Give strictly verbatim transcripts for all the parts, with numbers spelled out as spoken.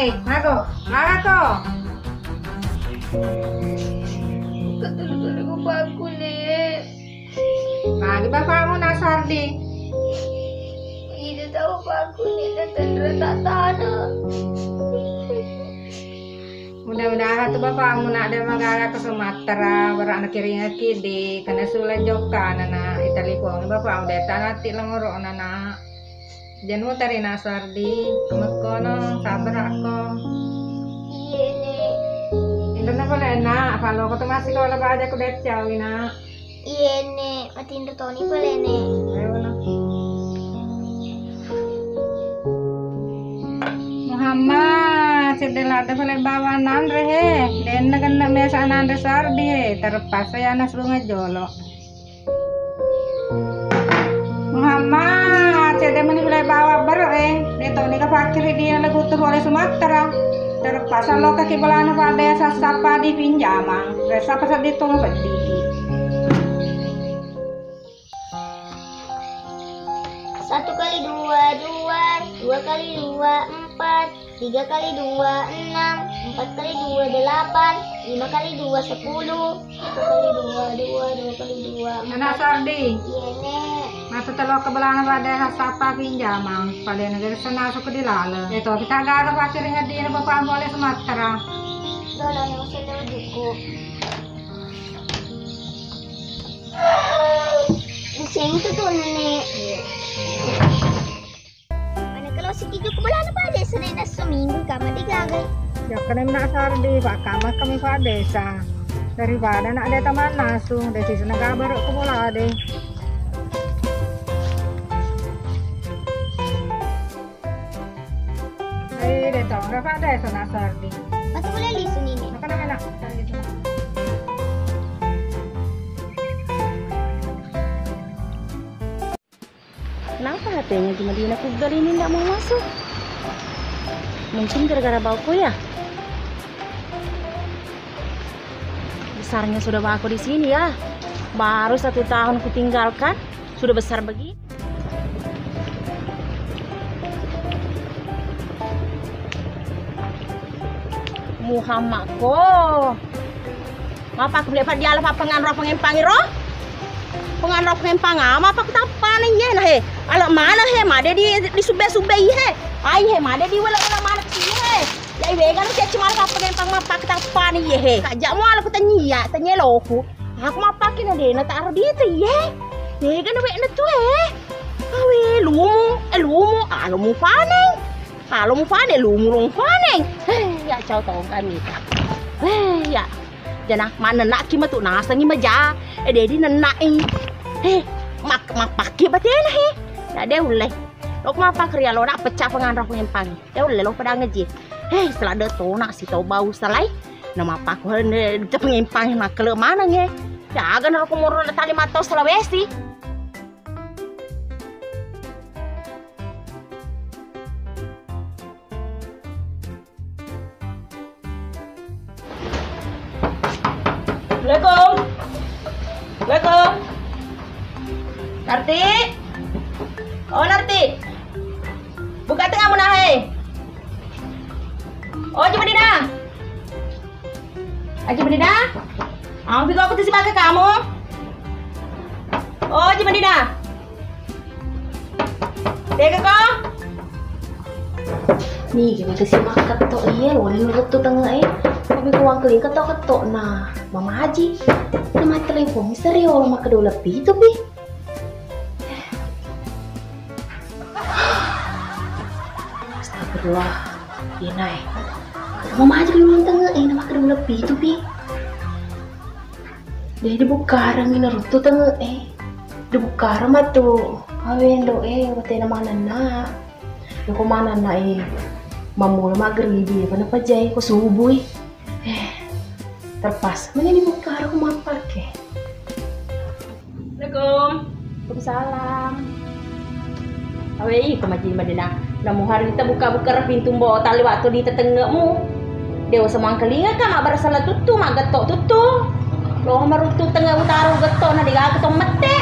Eh, mako, mako. Ketulu-tulu bapakku, Nek. Magi bapakmu, Nak Sardi? Itu tahu bapakku, Nek, datang dari tanah. Mudah-mudahan tu bapakmu, Nak, de' magaga ke Sumatera, berana kiringaki di kena sula jokka, Nak, italipongi bapakmu, de' tanati lengorona, Nak. Janu tari, Nak Sardi, mekkono, sabar akko. Iye, Nek. Inrona pale, Nak, palo ko tu masih ko laba aja ku decau, Nak. Iye, Nek, matinro toni pale, Nek. Ayo, Nak. Muhammad, cedde ladde pale bawa nanre he. Denna kena mesa nanre Sardi he. Terpaksa ya anak sungai jolo. Muhammad, cedde meni pale bawa bero e. De' toni ka pakkiri dia lagu tu pole Sumatera. Terpaksa lo kaki belana pada sasapa di pinjamang. Resa pasal di tolo beddi. Satu kali dua, dua. Dua kali dua, empat. Tiga kali dua, enam. Empat kali dua, delapan. Lima kali dua, sepuluh. Satu kali dua, dua. Dua kali dua, empat. Anak Sardi. Iye, Nek. Mata telo ke belana pada sasapa pinjamang. Pada negara sana suku di lala. Itu kita gagal pakkiri ngedina bapak pole Sumatera. Tolong yang saya buku. Di sini tuh, Nenek. Mana kalau si Kijo ke belana pada sering dah seminggu kamar di gagai. Ya, kena nak Sardi, Pak, kamar kami Pak Desa. Daripada nak dia taman langsung, dari sini gabar ke bola deh. Ai, de' tau, nggak pada ya, sana Sardi. Masa boleh lisu ini? Makan apa, Nak? Sardi itu. Kenapa H P-nya di Madinah Kugal ini nggak mau masuk? Mungkin gara-gara bauku ya? Besarnya sudah bauku di sini ya. Baru satu tahun kutinggalkan, sudah besar begini. Muhammad ko. Mapakku beli apa diala apa penganro pengempang iro? Penganro pengempang ama apa kutappa nih ye nah he. Ala mana he made di di sube-sube he. Ai he made di wala-wala mana sih he. Ya iwe kan cuma apa pengempang mapakku tappa nih ye he. Kajak mau ala kutanyi ya, tanya loku. Aku mapakku na dena tak arah dia tuh ye. Ye kan wek na tuh he. Awe lumu, eh lumu, alo mu paneng. Alo mu paneng, lumu long paneng. Heh, ya cau tau kami. Heh, ya. Jana manennaki matu nasengi maja. Eh, dedi nennai. Heh, mak mappakki batena he. Ya de ulle. Lo mapakku ri alona pecah penganro pengempang. De ulle lo pada ngeji. Heh, setelah de tona si tau bau salai. Na mapakku ne pengempang makkele maneng he. Jaga na lo komoro na tali matau Sulawesi. Assalamualaikum. Assalamualaikum. Narti. Oh, Narti. Buka tengah muna he. Oh, Haji Madinah. Haji Madinah. Ampi ko aku tisi maka kamu. Oh, Haji Madinah. Tega ko? Nigi mega si makketto iya lo ni ruttu tengnge e. Tapi kuang keling ketto-ketto na mamaji. Na mattelepon seriolo makkeda uleppi itu pi. Astagfirullah. Ina e. Mamaji ri uang tengnge e na makkeda uleppi itu pi. De dibukkareng ina ruttu tengnge e. Dibukkareng matu. Awe ndo e, watena manenna. Yako manenna e. Mammula maggeribi, apa napajai ko subui. Eh, terpaksa mani dibukkareng ko mappake. Assalamualaikum. Waalaikumsalam. Awe, iko maji madena. Namu harita buka-buka pintu mbo tali waktu di tetengemu. Dewa semangkelinga ka mabbarasala tuttu, maggetto tuttu. Lo maruttu tengah utara getto na degaga to mette.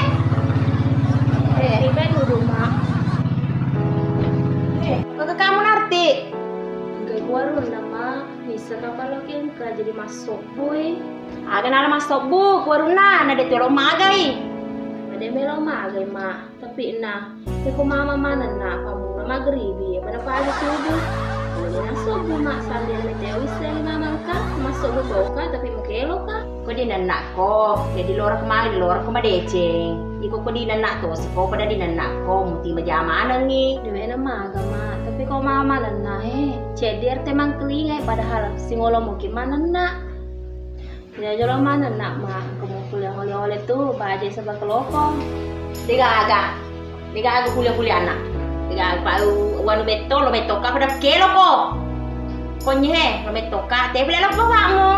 Eh, ribe dulu, Mak. Eh, kok kamu Narti? Warunna, Ma, nisseng kapang loki engka jadi massobbui. Aga nala massobbu ku warunna, na de' tu lo magai. Na de' melo magai, Ma. Tapi na, iko mama manenna, pamula magribi, pada pada subuh. Jadi na subuh, Ma, sambil meteo wissengi mama engka, massobbu toka, tapi mukelo ka. Ko dinennakko, jadi lorako male, lorako madeceng. Iko ko dinennakko, siko pada dinennakko, muti maja manengngi. Dewe na maga, Ma. Tapi ko mama manenna, eh, ceddi R T mangkelingai, padahal singolo muki manenna. Iya jolo manenna, Ma. Ko mukuliah ole-ole tu, baja saba kelokong. Degaga. Degaga kuliah-kuliah anak. Degaga pa wanu betto, lo betto ka pada kelo ko. Konye he, lo betto ka, te pile lo bapakmu.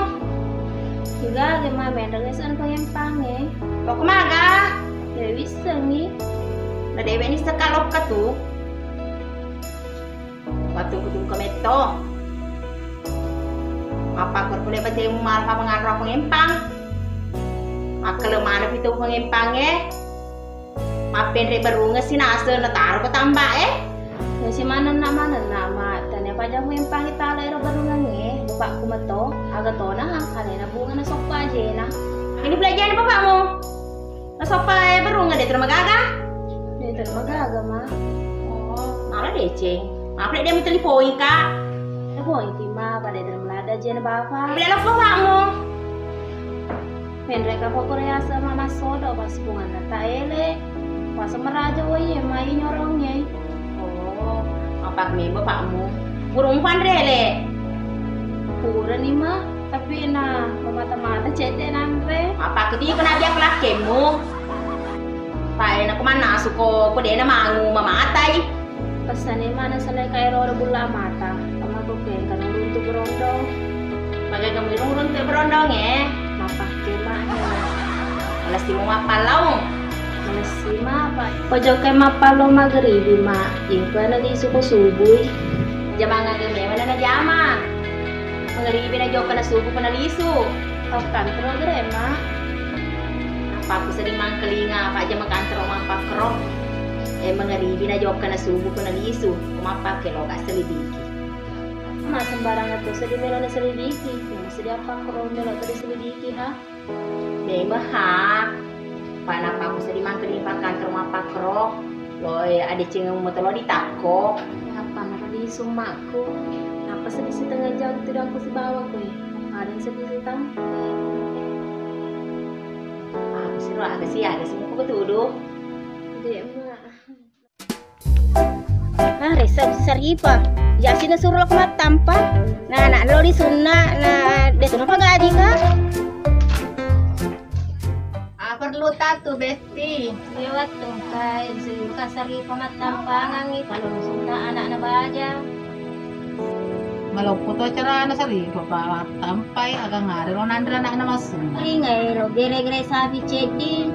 Degaga, Ma, menreng esan pengempange. Lo kemaga? Dewe wissengi. Na dewe ni seka lokka tu. Wattu kutu ko metto. Mappakkoro pole batemu mala pa manganro pangempang. Makkele maneng pitu pangempange. Mappenre barunge sinase na taro ko tambak e. Ya si manenna, manenna, Ma, tania paja pangempang tala ero barungange, bapakku meto, aga tona, alena bunga na soppa ajena. Ini belajar bapakmu. Nasappa e barunga de' termagaga? De' termagaga, Ma. Oh, mala deceng. Mapale de' mutelipoi ka? Telepoi ti, Ma, pada de' termelada jena bapa. Bela lo bapakmu. Menre ka pokore asa, Ma, massodo, pas punganna ta ele. Pas meraja woi, Ma, nyorongnge. Oh, mappakke bapakmu. Burung panre ele. Purani, Ma, tapi na mamata-mata cedde nanre. Mappakke di kena dia kelakkemu. Pae na ko mannasu ko, ko de' na mangu mamatai. Pesane mana selai kae roro bulla mata. Sama ko ke kan runtu berondong. Pakai kamu runtu berondong, eh. Mappakke, Ma, ya. Lesti mau mappallau. Malessi mapa. Pojokkai mappallo mageribi, Ma. Iko na lisu ko subui. Jamang aga memang na jama. Mageribi na jokka na subuh pa na lisu. Pakkantoro gere, Ma. Apa aku sering mangkelinga, apa aja makantoro mappakkero. Eh, mageribi na jokka na subuh pa na lisu. Mappakke lo ka selidiki. Ma, sembarangan tu sedih melo na selidiki. Yang sedih apa kero melo tadi selidiki, ha? Memang ha, panapa aku sedih mangkeli pakkantoro mappakkero, lo, eh, adecengeng metolo ditakko. Apa naro di sumakku? Apa sedih setengah jam tu aku sibawa kue? Ada yang sedih setengah. Aku seru aga sih, aga sih mau ketuduh. Dek, Ma. Ah, resa Saripa. Jasi nasuro lako mattampa. Na, na lo di sunna, na de' tu napa gaji ka. Ah, perlu tatu, Besti. Lewat tungkai, suyuka Saripa mattampangangi, kalau sunna anak na baja. Maloppo tu acarana Saripa, pa mattampai, aga ngare lo nanre anak na massunna. Ingai lo gere-gere sapi ceddi.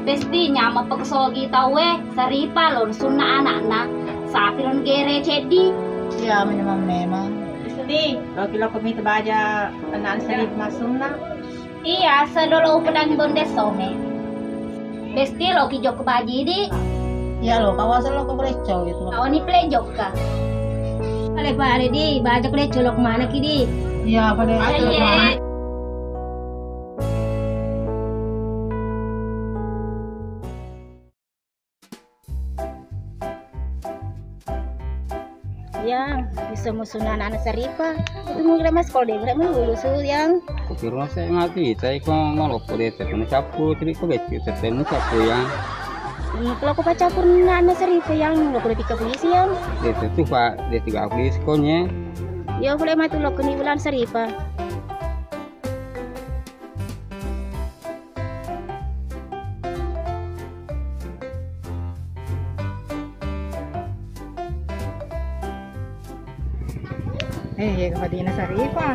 Besti nyameng peksogi tauwe. Saripa lo sunna anakna, sapi lo gere ceddi. Iya, memang, memang. Sedih, lo kilo komite baja anak Saripa massunna. Iya, sedolo upedangi bonde some. Besti lo ki jokka baji di. Iya lo, kawasa lo ko kulecco gitu. Kau ni pele jokka. Pale pale di, baja kulecco lo kemana ki di? Iya, pale. Iya. Yang bisa musunna anak-anak Saripa. Itu mungkin mas kalau dia mau lulus yang. Kukira saya ngerti, saya kok mau loppo deh, tapi mau capu, tapi kok becek, tapi mau capu yang. Ini kalau aku pacampur anak Saripa yang, lo kudu tiga polisi yang. Dia tuh, Pak, dia tiga polisi konya. Ya, boleh mati lo kena bulan Saripa. Eh, iya, kepadina Saripa.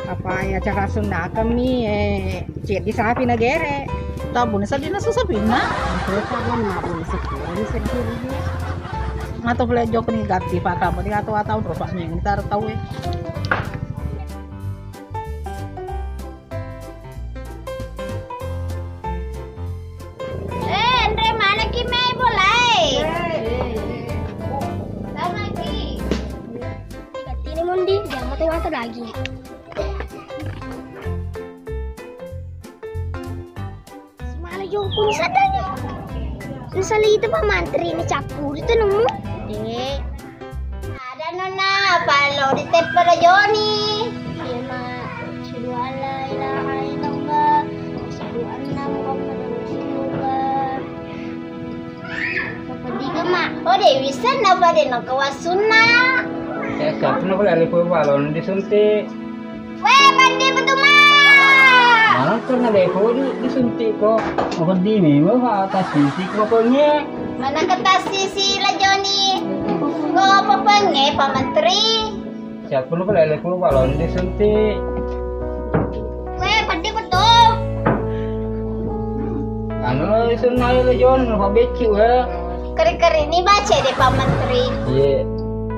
Apa ya cara sunna kami, eh, ceddi sapi na gere. Tabuna seddi na susapinna. Itu kan mabun sekiranya sekiranya. Atau boleh jok ni ganti, Pak, kamu ni atau, atau terus, Pak, yang kita tahu, eh. Eh, Andre, mana ki mai bolai? Sama ki. Katini mundi, jangan Lagi. Semala jongkong sadari. Nusali itu Pak Mantri ini cappur itu nemu. Dek. Ada nona, apa lo di teppa lo Joni? Iya, Mak. Asyhadu alla ilaha illallah, asyhadu anna Muhammadar Rasulullah. Apa diga, Mak? Oh, Dewi Sen apa de nang kawas sunna? Eh, siapa napa lele kue balon disuntik? Weh, peddi betul, Mak. Mana pernah lele kue di, disuntik kok? Apa di memang atas fisik apa nye? Mana kertas sisi lah Joni? Kok apa pengen Pak Menteri? Siapa lu kalau lu balon disuntik? Weh, peddi betul. Anu disuntik lu Jon, lupa becci weh. Keri-keri ini baca deh Pak Menteri. Iya.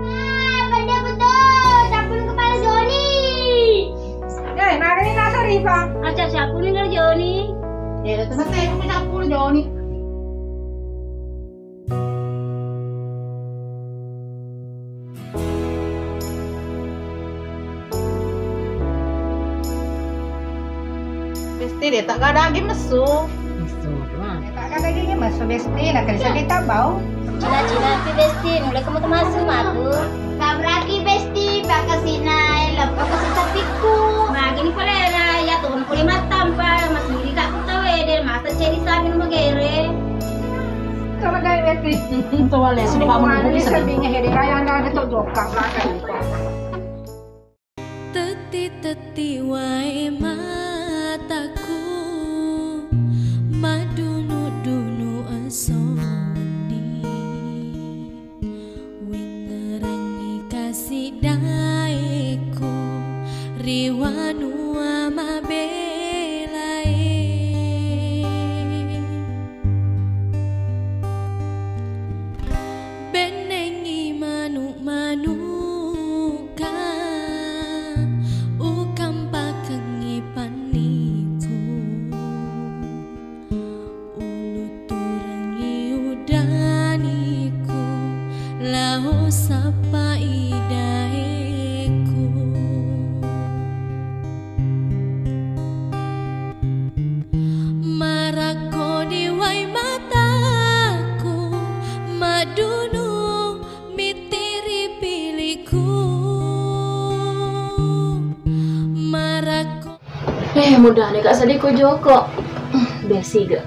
Ah, peddi betul. Capun kepala Joni. Eh, nagani nasa Rifa. Aja siapa nih Joni? Ya, itu nanti aku capun Joni. Besti de, tak ada lagi mesu. Mesu doang. Tak ada lagi mesu, Besti. Nak kerja kita bau. Cina-cina pi Besti, mulai kamu termasuk matu. Kabraki Besti, pakasina, lapakasi tapiku. Magini pole na, ya tuh, pole matampa, masih di tak kutawe, de mata ceri sabi magere. Coba dari Besti. Itu wale, sudah kamu bisa. Sabinya hede, raya anda ada tuh jokap lah kan. Tetti-tetti wae mataku, madunu-dunu esso wenni. Wingngerangngi kasi daeku ri wanua mabelae. Bennengngi manu-manuka, ukampakengngi panniku. Ulutturengngi udaniku, lao sappai daeku. Marakko di wai mataku, madunu mittiri piliku. Marakko Eh, mudane ka seddi ko joko. Bel siga.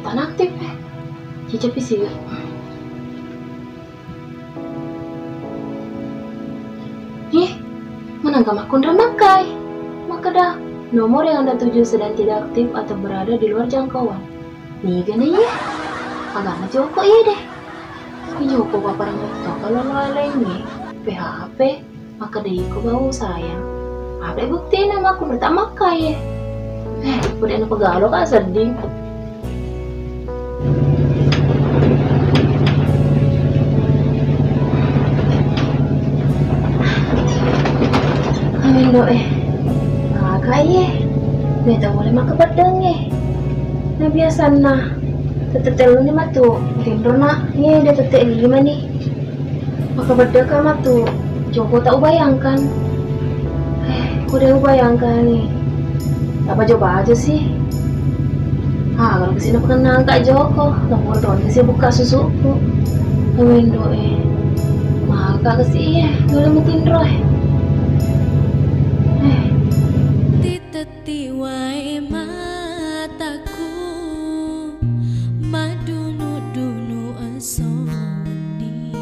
Tana aktif eh. Cica pi siga. Ih, manengka makkunrai makkai. Makkeda, nomor yang Anda tuju sedang tidak aktif atau berada di luar jangkauan. Niga na iya? Agana joko iya deh. Ijoko paparang metto kalau lo lainnya. P H P, makkeda iko bau sayang. Apa buktina makkunrai tak makkai. Eh, udah na pegalo ka sedding. Amendo eh. Aga iye. Meta pole makkepeddeng eh. Na biasanna tette telluni matu. Tinrona. Iye, de tette lima ni. Makkepeddeka matu, joko tak ubayangkan. Eh, ku de ubayangkan ni. Tak bajo-bajo sih. Ah, kalau kesini pernah angkat joko, tak mau tonton sih buka susuku. Wendo eh. Maka ke sih iya, dulu mutinro eh. Eh. Titetti wae mataku, madunu-dunu esso wenni.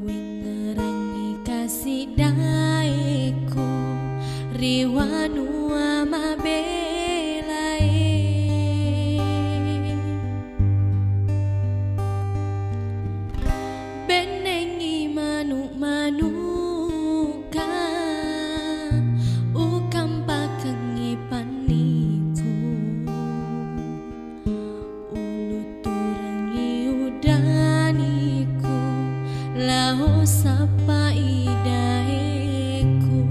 Wingngerangngi kasi daeku ri wanua mabelae. Bennengngi manu-manuka, ukampakengngi panniku. Ulutturengngi udaniku, lao sappai daeku.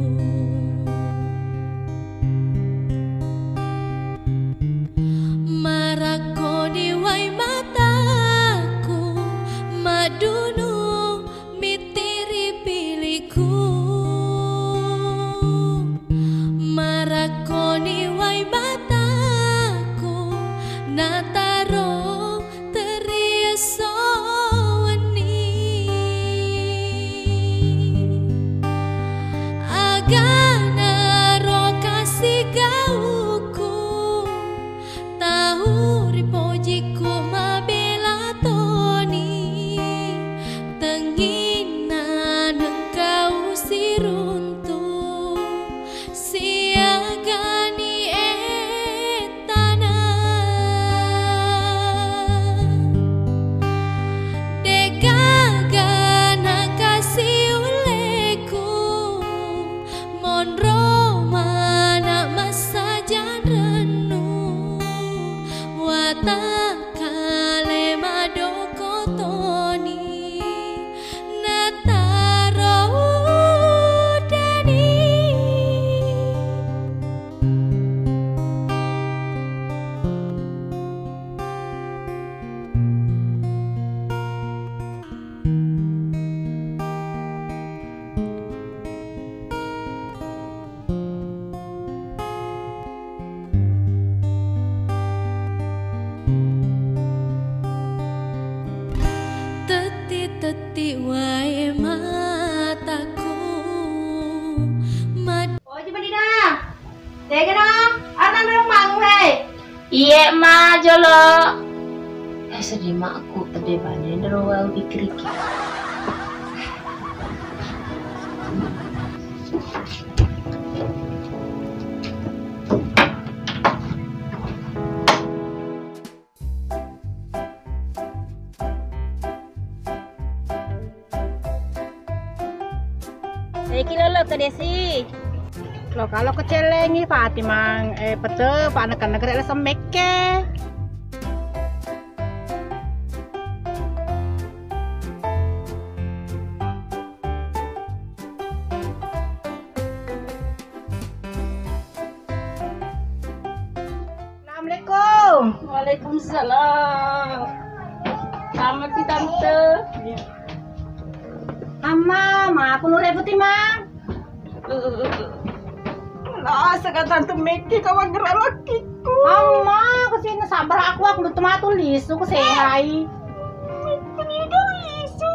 Ganaro kasi gauku, tau ripojikku mabela toni, tengnginna nengkau siruntu, siagani ettana. Degaga nakasi ulleku, monro mana massajang rennu, watakkale madoko toni, nataro uddani. Tetti-tetti wae mataku mad- Oji Madina. Tegana, arang dong mangu, hei. Iye, Ma, jolo. Eh, sedih makku, tebe bane dero wau pikiriki. Eki lolo ke Desi. Lo kalau kecellengi Fatimang, eh, pete, pa neken-neken le semmekke. Assalamualaikum. Waalaikumsalam. Selamat sih, Tante. Amma, ma, aku nure putih, Ma. Lah, sekarang Tante Meki kawan gerak lakiku. Amma, aku sini sabar aku, aku butuh matu lisu, aku sehai. Ini kan lisu.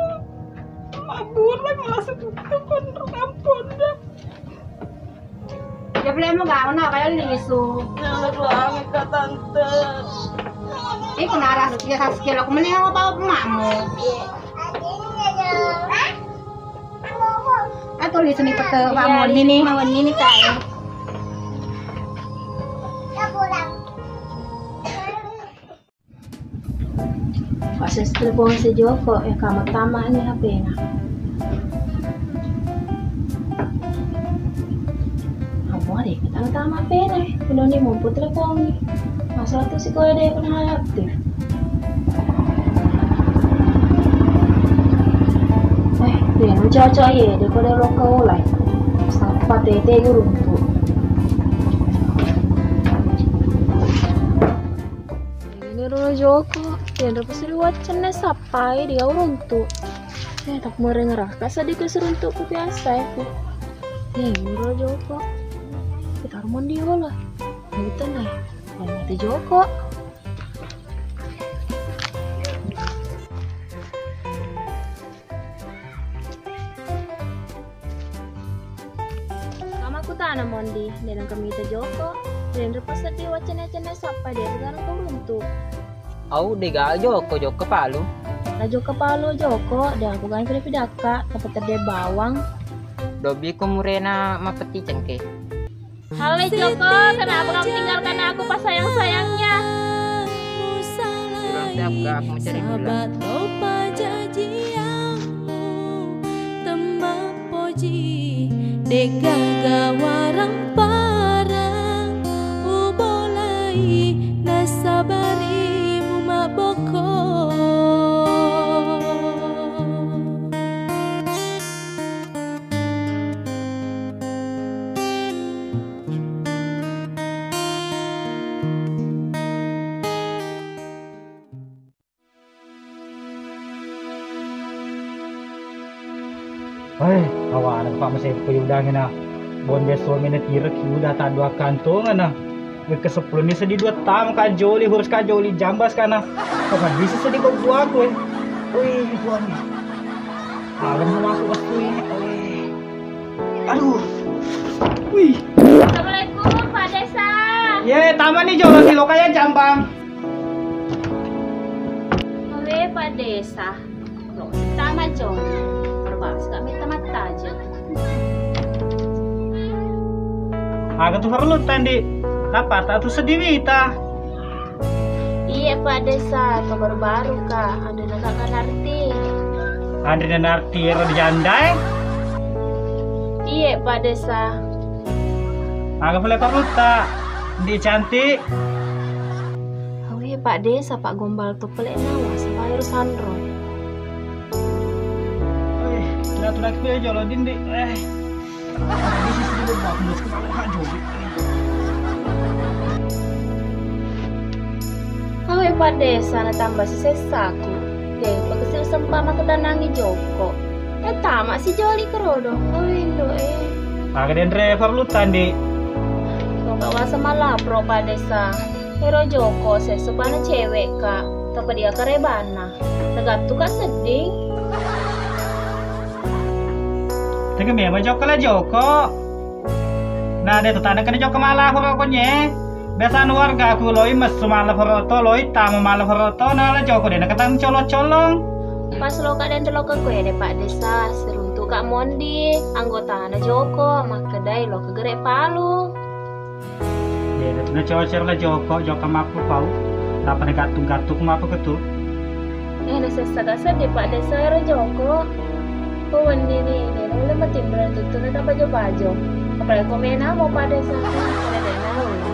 Maburan langsung ke pondok kampung dah. Dia beli mau gaun apa ya lisu? Yang kedua angin ke Tante. Iko naras dia sas kilo, aku mending apa bau emakmu. Atau lisu nih pete kamu ini nih. Mau ini nih, Kak. Pas es telepon si Joko, eh, kamu tama ni H P-na. Apa deh, kita tama H P-na, eh. Udah ni mau telepon ni. Masalah tu si kau ada yang pernah aktif. Eh, dia nu cocok ye, dia pada lokal lah. Sapa tete guru tu. Ini ro Joko, tenro pasuri waccanna sappai di uruntu. Eh, tak mereng raka sadiko siruntu ku biasa ya ku. Eh, ini ro Joko. Kita rumah di bola. Gitu nih. Mati Joko. Kama kutana Mondi, de nengka mita Joko, de nrepa seddi wacana-wacana sappa de nengka uruntu. Au, de ga Joko, Joko palu. La Joko palu Joko, de aku gani pida-pidakka, tapi tedde bawang. Dobbi ko murena mapeti cengke. Halo Joko, kenapa kamu tinggalkan aku pas sayang-sayangnya? Kurang siap gak aku mencari bulan? Sahabat lo pajajianmu, temma poji, degaga warang parang, ubolai nasabarimu maboko. Hei, kawana Pak Meseppo, udangngi na bonde suami na tiro ki udah tak dua kantong na. Ke sepuluh ni seddi dua tam kajoli, hurus kajoli, jambas kana. Kok bisa seddi kok dua aku, eh. Wih, tuan. Alam sama aku pasti. Aduh. Pani jolo si lokaya jambang. Owe, Pak Desa. Lo sitama jong. Perbas kami tempat aja. Aga tu perlu tandi. Apa tak tu sedih wita. Iya, Pak Desa, kabar baru, Kak. Ada nak Kak Narti. Andri dan Narti ero di janda, eh? Iya, Pak Desa. Aga pole parutta, Ndi cantik. Awe, Pak Desa, Pak Gombal to pole nawa, sebayar sanro. Eh, datu daki jolo dindi. Eh. Awe, Pak Desa, na tambah sisessaku. Deh, pakasi usempa makketanangi joko. Eh, tama si joli kerodo. Awe, Indo, eh. Aga denre parlu tandi. Kau kawasa malapro, Pak Desa. Ero joko, sesupana cewek, Kak. Tapa dia karebana. Nagattu ka sedding. Tega meba jokka la joko. Na de tu tana kena jokka mala horo konye. Biasa anu warga aku loi messu mala horo to, loi tamu mala horo to, na la joko de na katang colong-colong. Pas lo ka den lo ka kue de Pak Desa, seruntu ka mondi, anggota na joko, makkedai lo ka gere palu. Iya, na cocer la joko, jokka mappu pau. Nappa na gattung-gattung mappu ketu. Eh, na sessa ka seddi Pak Desa ero joko. Ko wenni ni, ni, na ulle matimbra tuttu na tabajo-bajo. Apalagi ko mena mo Pak Desa, na de na ulle.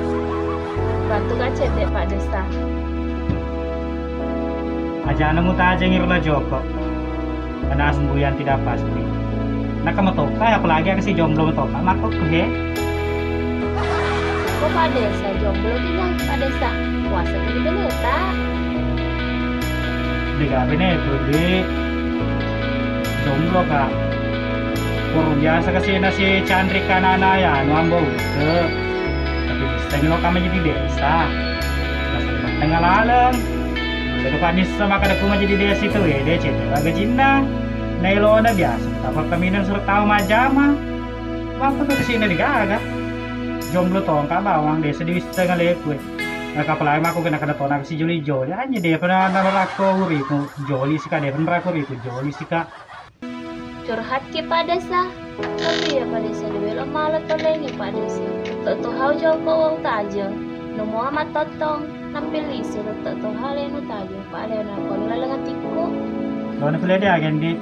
Bantu ka cedde Pak Desa. Ajana mutajengi ro la joko. Karena sembuh yang tidak pasti. Nah, kamu toka, apalagi aku si jomblo toka, maka aku he. Ko Pak Desa jomblo ki, Pak Desa. Puasa ki di Beneta. Dega bene itu di jomblo ka. Kurang biasa ke sini si Chandrika nana ya, anu ambo ute. Tapi bisa ni lo kami jadi desa. Masa tengah laleng. Dega Pak Nissa maka ada kuma jadi desa itu ya, dia cerita baga jinna. Nailona biasa. Apa kaminang suruh tahu majama. Waktu ke sini digaga. Jomblo tongka bawang desa di Wista ngaleku. Nah, apalagi aku kena kena tona si joli joli. Hanya dia pernah nalako uriku joli sika, dia pernah aku uriku joli sika. Curhat ki Pak Desa. Tapi ya Pak Desa, de welo mala tolengi Pak Desa. Tok to hau joko wau tajeng. Nomoa matottong. Nampil lisu tok to hale nu tajeng. Pak Leo na kono laleng atikku. Lo na pile dia gendi.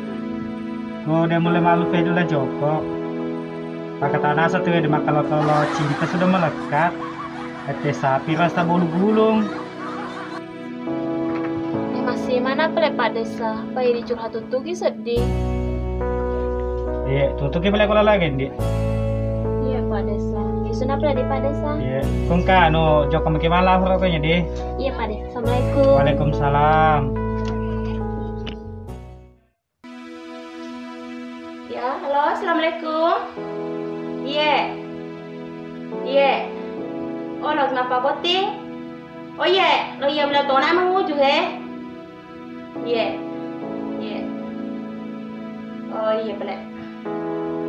Ko de mulai malu pedu la joko. Pakatana satu ya di makalo-kalo cinta sudah melekat. Ete sapi rasa bulu gulung. Eh, masih mana pale Pak Desa? Pai dicurhat tutuki sedih. Iya, tutuki pale kola lagi, Ndi. Iya, Pak Desa. Isuna pale di Pak Desa. Iya, kungka anu joko maki mala horo kanya di. Iya, Pak Desa. Assalamualaikum. Waalaikumsalam. Ya, halo, assalamualaikum. Iye. Iye. Oh, lo kenapa botting? Oh, iye, lo iya mula tona manguju he. Iye. Iye. Oh, iye, pale.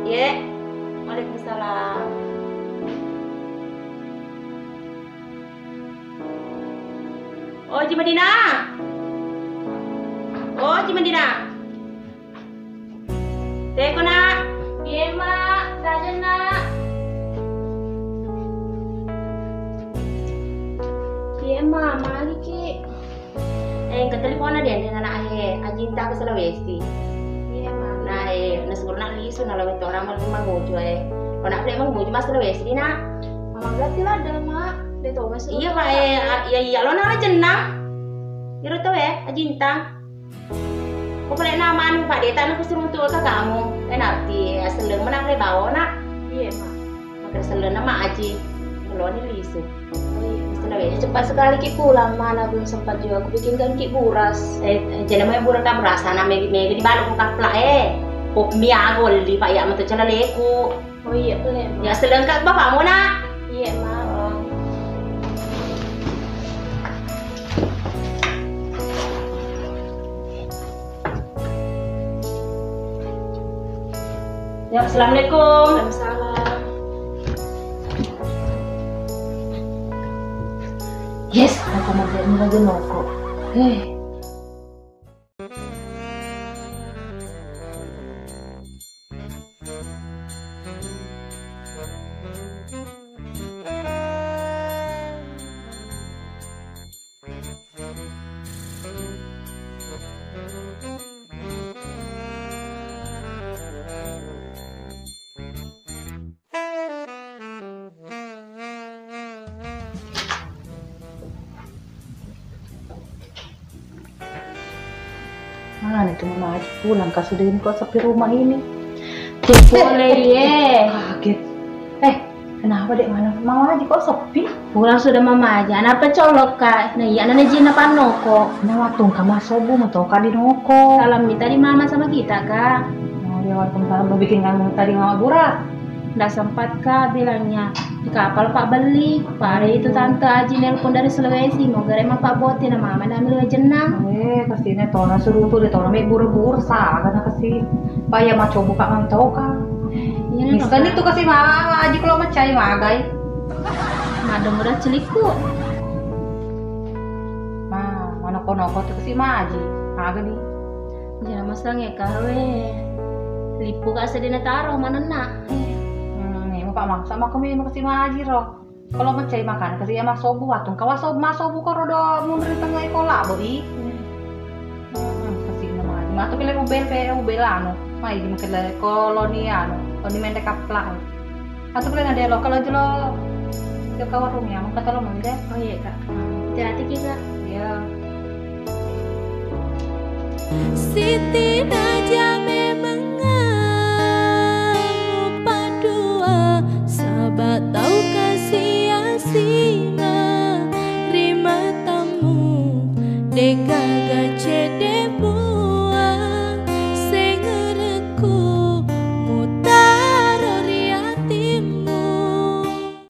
Iye. Waalaikumsalam. Oh, Ji Madinah. Oh, Ji Madinah. Teko, Nak. Iye, Mak. Tajeng, Nak. Iye, Mak. Magi ki. Eh, engka teleponna dia, dia anak, eh, ajinta ke Sulawesi. Iya, Mak. Nah, eh, nasiburu nak lisu, na lawet orang mau manguju, eh. Ko nak beli manguju mas Sulawesi, Nak. Mama berarti lah ada, Mak. Dia tahu mas. Iya, Mak, eh, ah, iya, iya, lo nara jenna. Iro tahu, eh, ajinta. Ko pale nama anu, Pak Deta, nak kusuruh untuk ke kamu. Eh, nanti, eh, seleng menang, eh, bawa, Nak. Iya, Mak. Makkeda sellenna ma aji, meloni lisu. Oh iya, Mas Nawe, cepat sekali ki pulang, mana belum sempat juga aku bikinkan ki buras. Eh, jadi mau buras tak berasa, nah, mega, mega di balok kapla, eh. Pop mie aku li, Pak, ya, metu celaleku. Oh iya, boleh, Mak. Ya, selengkap bapakmu, Nak. Iya, Mak. Oh. Ya, assalamualaikum. Waalaikumsalam. Maja ni raja noko. Eh. Mana itu Mama Aji pulang, kah sudah ini kok sepi rumah ini. Tuh boleh ye. Kaget. Eh, kenapa dek mana Mama Aji kok sepi? Pulang sudah Mama Aji. Anapa colok kak? Nah iya nana jina panoko. Nah watung kama sobu motoka di noko. Salam minta di mama sama kita kak. Oh ya, waalaikumsalam. Mau bikin kamu tadi mama burak. Ndak sempat kak bilangnya. Di kapal pak beli. Pada itu tante Aji nelpon dari Sulawesi. Mau gare ma pak boti na mama na ambil jenang. Eh, kasihnya tona suruh tuh di tona me buru-buru saga na kasih. Pak ya ma coba pak mantau kak. Iya, nah, Mister itu kasih mama Aji kalau macai magai. Madeng udah celikku. Ma, manoko-noko tu kasi maji. Aga ni. Jana masange kawe. Lipu ka sedina taro manenna. Hmm, ni mupa maksa mako mi makasi maji ro. Kalau macai makan kasi ya masobu watung kawa sobu masobu koro do munri tengah iko labo i. Hmm, kasi na maji. Matu pile ubel pe ubel anu. Mai di mukele koloni anu. Koloni mende kaplak. Atau boleh ada lokal aja lo. Ke warung ya, mau kata lo mau deh. Oh iya kak. Hati-hati ki kak. Iya. Siti Najah memang ngamuk padua, sabab tau kasih asina ri matamu, dega